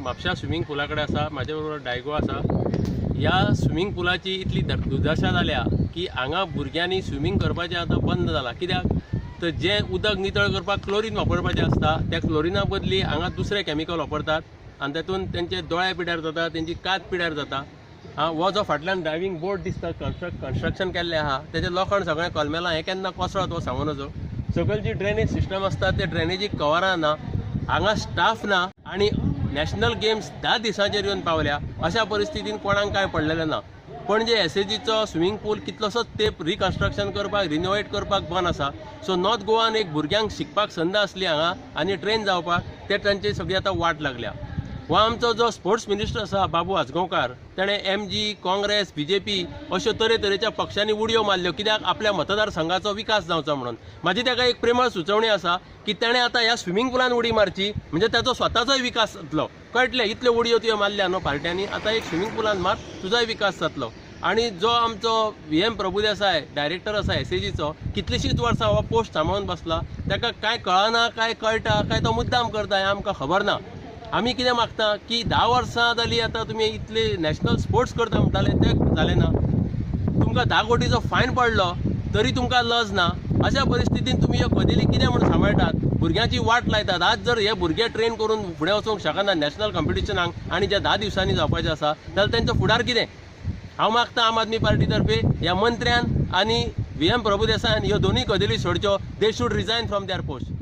म्हापशा स्विमींग पुला कडेन आसा. म्हाजे बरोबर डायगो आसा. ह्या स्विमींग पुलाची इतली दुर्दशा जाल्या की हांगा भुरग्यांनी स्विमींग करपाचें आतां बंद जालां. कित्याक तर जें उदक नितळ करपाक क्लोरीन वापरपाचें आसता त्या क्लोरिना बदली हांगा दुसरें कॅमिकल वापरतात आनी तातूंत तेंचे दोळे पिड्यार जाता, तेंची कात पिड्यार जाता. हा हो जो फाटल्यान ड्रायव्हींग बोर्ड दिसता कन्स्ट्रक्शन केल्लें आहा तेजें लोखण सगळें कलमेलां, हें केन्ना कोसळत हो सांगू नजो. सकयल जी ड्रेनेज सिस्टम आसता ते ड्रेनेजीक कवरां ना, हांगा स्टाफ ना आनी नॅशनल गेम्स 10 दिसांचेर येवन पावल्या. अशा परिस्थितीन कोणाक कांय पडलेलें ना. पणजे एसएजीचो स्विमींग पूल कितलोसोच तेंप रिकन्स्ट्रक्शन करपाक, रिनोवेट करपाक बंद आसा. सो नॉर्थ गोवान एक भुरग्यांक शिकपाक संद आसली हांगा आनी ट्रेन जावपाक, ते तांची सगळी आतां वाट लागल्या. हो आमचो जो स्पोर्ट्स मिनिस्टर आसा बाबू आजगांवकार, तेणें एमजी, काँग्रेस, बीजेपी अश्यो तरेतरेच्या पक्षांनी उडयो मारल्यो. कित्याक? आपल्या मतदारसंघाचो विकास जावचो म्हणून. म्हाजी ताका एक प्रेमळ सुचोवणी आसा की तेणें आतां ह्या स्विमींग पुलान उडी मारची, म्हणजे ताचो स्वताचोय विकास जातलो. कळटलें, इतल्यो उडयो तुवें मारल्या न्हू पार्ट्यांनी, आतां एक स्विमींग पुलान मार, तुजोय विकास जातलो. आनी जो आमचो व्ही एम प्रभुदेसाय डायरेक्टर आसा एसएजीचो, कितलींशींच वर्सां हो पोस्ट सांबाळून बसला. ताका कांय कळना, काय कळटा, काय तो मुद्दाम करता हें आमकां खबर ना. आमी कितें मागता की 10 वर्सां जालीं आतां तुमी इतले नॅशनल स्पोर्ट्स करता म्हणटाले, ते जालें ना. तुमकां 10 कोटीचो फायन पडलो तरी तुमकां लज ना. अशा परिस्थितीन तुमी ह्यो कदेली कितें म्हूण सांबाळटात? भुरग्यांची वाट लायतात. आज जर हे भुरगे ट्रेन करून फुडें वचूंक शकना नॅशनल कॉम्पिटिशनाक आनी जे 10 दिवसांनी जावपाचें आसा जाल्यार तेंचो फुडार कितें? हांव मागता आम आदमी पार्टी तर्फे ह्या मंत्र्यान आनी व्ही एम प्रभुदेसायान ह्यो दोनूय कदेली सोडच्यो. They should resign from their post.